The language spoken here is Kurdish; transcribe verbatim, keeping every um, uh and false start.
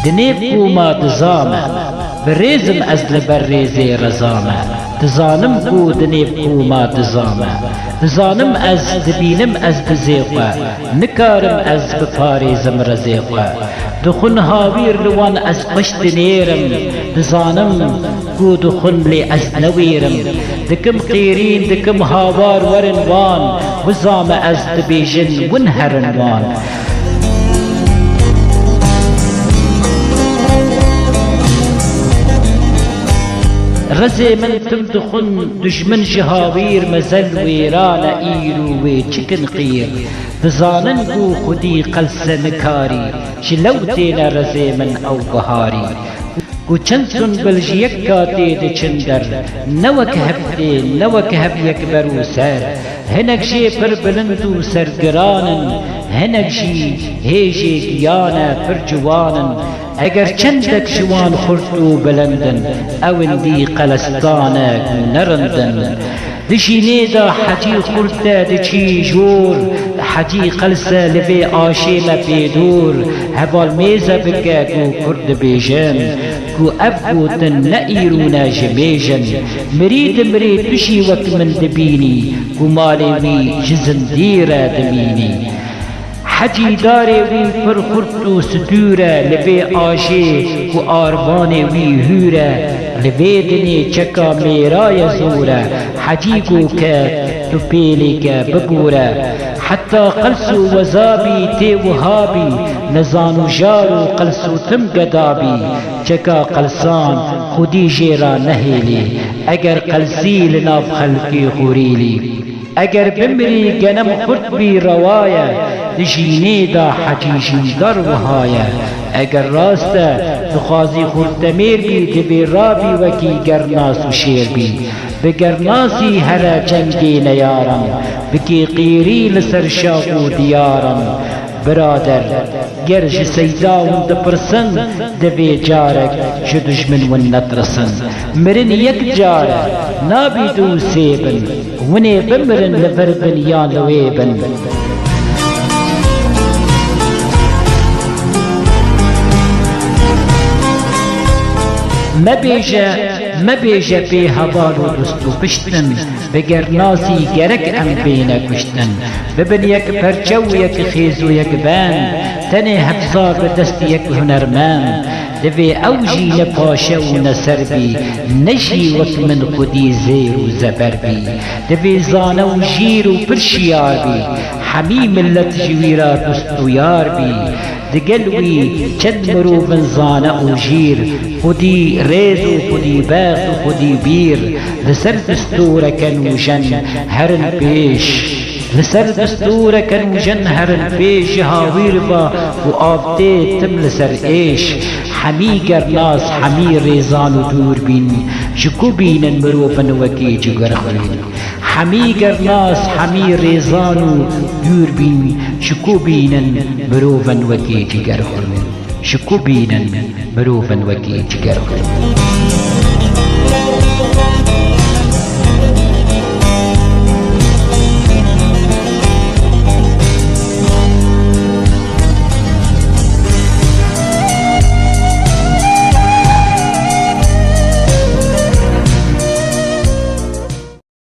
Dinêb ku ma diza me, bi rêz im ez li ber rêzê reza me. Dizanim ku dinêb ku ma diza me. Dizanim ez, dibînim ez dizê xwe. Nikarim ez biparêzim rezê xwe. Dixwin hawîr li wan ez xweş dinêrim. Dizanim ku dixwin lê ez newêrim. Dikim qêrîn, dikim hawar werin wan. Wiza me ez dibêjin win herin wan. Rezê min tim dixwin, dijmin ji hawîr mezel wêran e, îro wê çikin qîr. Dizanin ku xwedî qelse nikarî, ji lew têne rezê min ew biharî. Ku çend sunbil ji yek katê diçin der, ne wek hev tê, ne wek hev yek ber û ser. Hinek jê pir bilind û sergiran in, hinek jî hê jê giyan e, pir ciwan in. Eger çendek ji wan xurt û bilind in, ew in dî qelestan e ku ne rind in. Di jînê de hecî xurt e diçî jor, hecî qelse li vê aşê me pê dor, heval mêze bike ku kurd dibêjin, ku ev gotin ne îro ne ji mêj in. Mirî dimirê tu jî wek min dibînî, ku malê wî ji zindî re dimînî. Hecî darê wî pir xurt û stûr e, li vê aşê ku arvanê wî hûr e, li vê dinê çeka mêra ye zor e, hecî go ke tu pêlê ke bibûre. Heta qels û weza bî tê wiha bî, ne zan û jar û qels û tim geda bî, çeka qelsan xwedî jê re nehêlî, eger qelsî li nav xelkê xurîlî. Eger bimirî genim xurt bî rewa ye, di jînê de hecî jîndar wiha ye. Eger rast e, dixwazî xurtemêr bî, divê rabî wekî gernas û şêr bî. Bi gernasî here cengê neyaran, bikê qîrî li ser şax û diyaran. Birader, ger ji seyda hûn dipirsin, divê carek ji dijmin hûn netirsin. Mirin yek car e, nabî du û sê bin. Hûn ê bimirin li vir bin yan li wê bin. Mebêje, mebêje bê heval û dost û pişt in, bi gernasî gerek em bêne kuştin. Bibin yek perçe û yek xêz û yek bend, tenê hevzar bi dest yek hunermend. Divê ew jî ne paşe û ne ser bî, ne jî wek min xwedî zêr û zeber bî. Divê zane û jîr û pir şiyar bî, hemî milet ji wî re dost û yar bî. Digel wî çend mirov in zane û jîr, xwedî rêz û xwedî bext û xwedî bîr, li ser distûreke nûjen herin pêş. Li ser distûreke nûjen herin pêş, ji hawîr ve û av tê tim li ser êş. Hemî gernas, hemî rêzan û dûrbîn, ji ku bînin mirovin wekî cigerxwîn. Hemî gernas, hemî rêzan û dûrbîn, ji ku bînin mirovin wekî cigerxwîn. Ji ku bînin mirovin wekî cigerxwîn.